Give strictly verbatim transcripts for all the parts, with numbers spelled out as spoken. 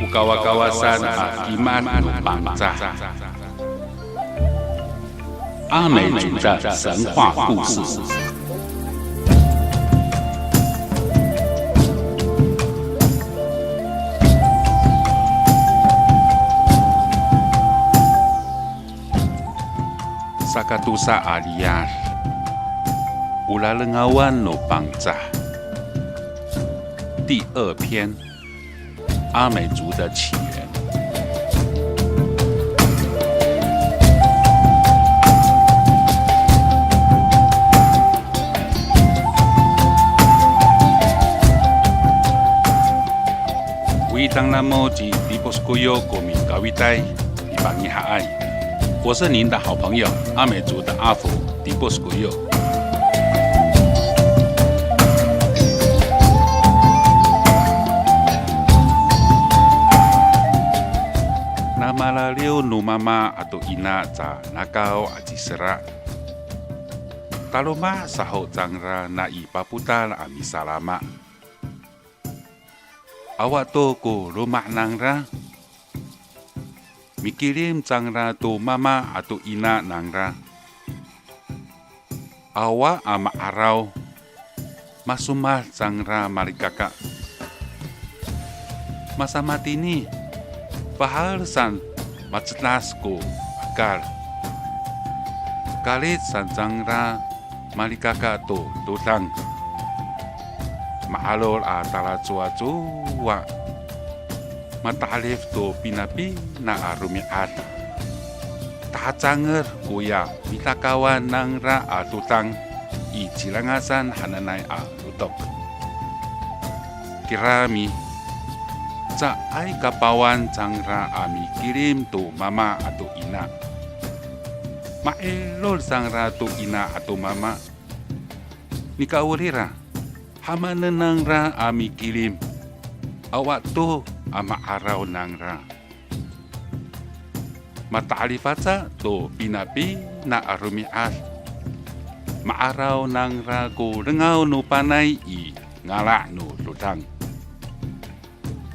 O kawakawasan a kimad no Pangcah. 阿美族的神话故事。 Sakatosa a liyad, o lalengawan no Pangcah. 第二篇，阿美族的起源。 Widang namo ci Tipos Koyo ko mikawitay, mipangihaay. 我是您的好朋友，阿美族的阿福，Tipos Koyo. Namalaliw no mama ato ina ca Nakaw a cisera. Taloma' saho cangra nai papotal a misalama. Awa to ko loma' nangra. Mikilim cangra to mama ato ina nangra. Awa a ma'araw, masomad cangra malikaka. Masamatini, fahal san macedas ko akal. Kalit san cangra malikaka to dodang. Ma'alol a talacowacowa. Mata'alif to pinapina a romi'ad. Tahacangel koya mitakawan nangra a dodang i Cilangasan hananay a lotok. Kirami, caay kapawan cangra a mikilim to mama ato ina. Ma'ilol cangra to ina ato mama. Nikawrira, hamanen nangra a mikilim, awa to a ma'araw nangra. Mata'alif aca to pinapina a romi'ad. Ma'araw nangra ko lengaw no panay i ngala' no dodang.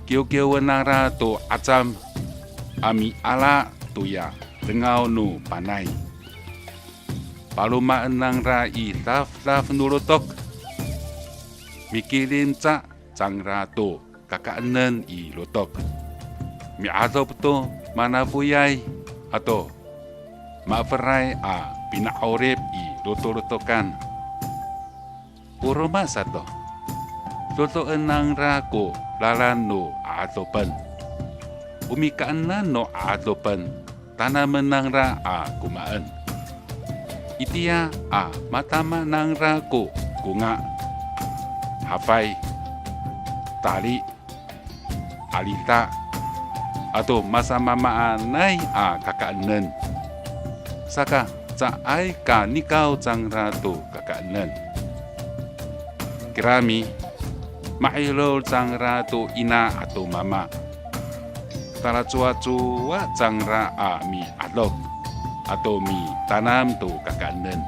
Kiwkiwen nangra to 'acam a miala toya lengaw no panay. Palomaen nangra i dafdaf no lotok. Mikilim ca cangra to kakaenen i lotok. Mi'adop to manafoyay ato maferay a pina'orip i lotolotokan. O roma sato, dodoen nangra ko lalan no 'a'adopen. O mikaenan no 'a'adopen, tanamen nangra a komaen. Itiya a matama nangra ko konga, hafay, tali, alita, ato masamaamaanay a kakaenen. Saka caay ka nikaw cangra to kakaenen. Kirami, ma'ilol cangra to ina ato mama. Talacowacowa cangra a mi'adop ato mitanam to kakaenen.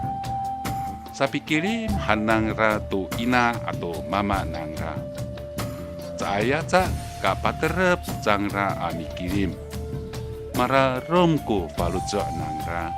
Sapikilim han nangra to ina ato mama nangra. Caay aca ka paterep cangra a mikilim. Mararom ko faloco' nangra.